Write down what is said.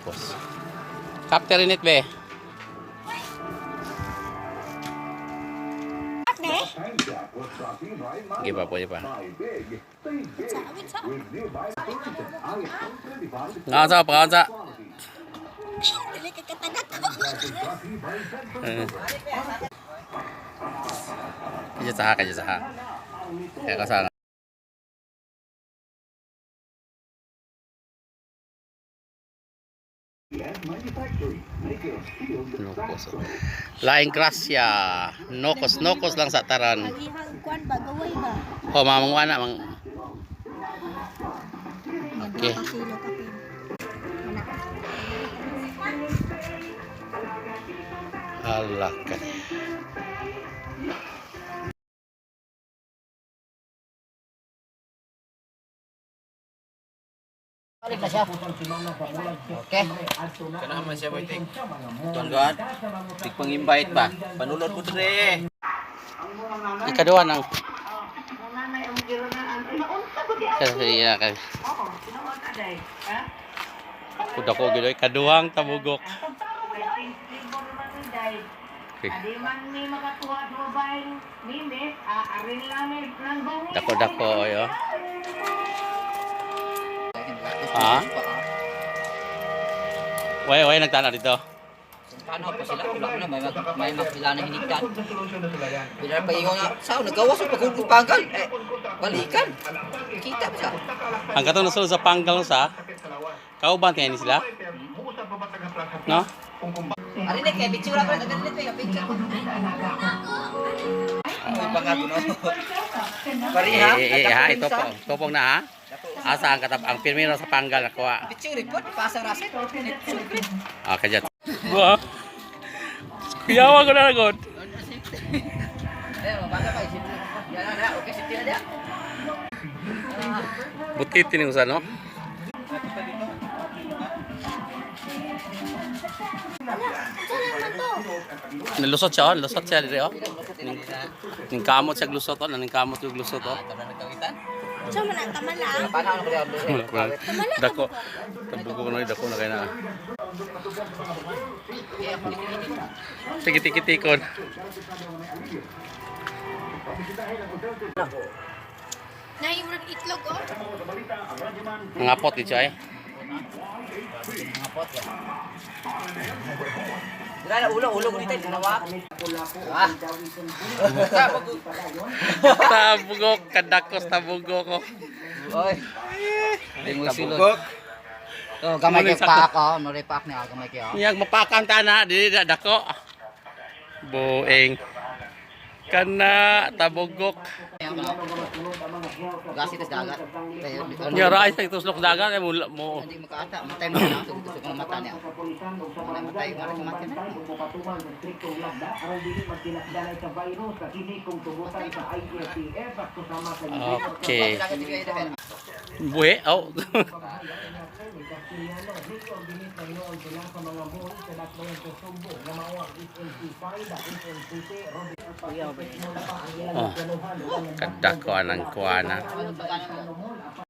Nokos. Captain init be. Ne? Sige pa, pwede pa. Sa awit sa. Ngaon sa, pakaon sa. Dili ka katagak ko. Eh. Kaya sa, kaya sa. Kaya ka sa. Nokos. Laing grasya. Nokos, nokos lang sa taran. Agihang kuan ba gaway ba? O, mamangwa na. Mang... Okay. Duha ka kilo kapin. Ana. Ala ka. Balik na siya. Okay. Kana man siya boy tik. Tuan God. Tik pang-invite ba? Panulod ko dire. Ikaduha ng... Kasi iya kay. Kuda ko gidoy kaduhang tabugok. Okay. Di man ni makakuha sa babaeng mimi, aarin lang ni ng bungi. Dako dako oy oh. Ha? Way way nagtanaw dito. Paano pa sila? Wala ko na, may magpila na hinigdan. Bila pa ingon na, sao nagawas sa paghugot panggal? Eh, balikan. Kita ba siya? Ang katong nasulod sa panggal sa kauban kay ni sila. No? Ari na kay picture ako, tagal nito kay picture. Ay pangato no. Eh, eh, eh, ha, ito po. Topong na ha. Asa ang katap ang pirmino sa panggal nakuha. Picture report, pasa rasit. Ah, kajat. Buha. Kuyawa ko na lagod. Eh, mabaga pa isip. Yan na, okay, safety na dia. Butit ni usa no. Unsa naman to? Nalusot siya, oh. Lusot siya dire oh. Ning, ning kamot siya glusot oh, ning kamot yung glusot oh. Ito na nagkawitan. Unsa man ang kamala? Paano ko diyan? Wala pa. Dako. Tabugo ko na dako na kay na. Sige tiki-tikon. Nay murag itlog oh. Ngapot di siya eh. Dira na ulo, ulo ko dito, dalawa. Ah. Tabugok kadakos tabugo ko. Oy. Tabugok. Oh, gamay Ano kay yung sakto? paak oh, nore paak niya gamay kay oh. Niyag mapakan ta na dili na dako. Buing. Kana tabugok. Gasi tas dagat. Nya ra sa tuslok dagat ay mo mo. Hindi makaata, matay mo na tusok ng mata niya. Wala matay, wala mati na. Okay. Buhi oh. Oh. Kadako anang kuana. Ano ba ganun mo?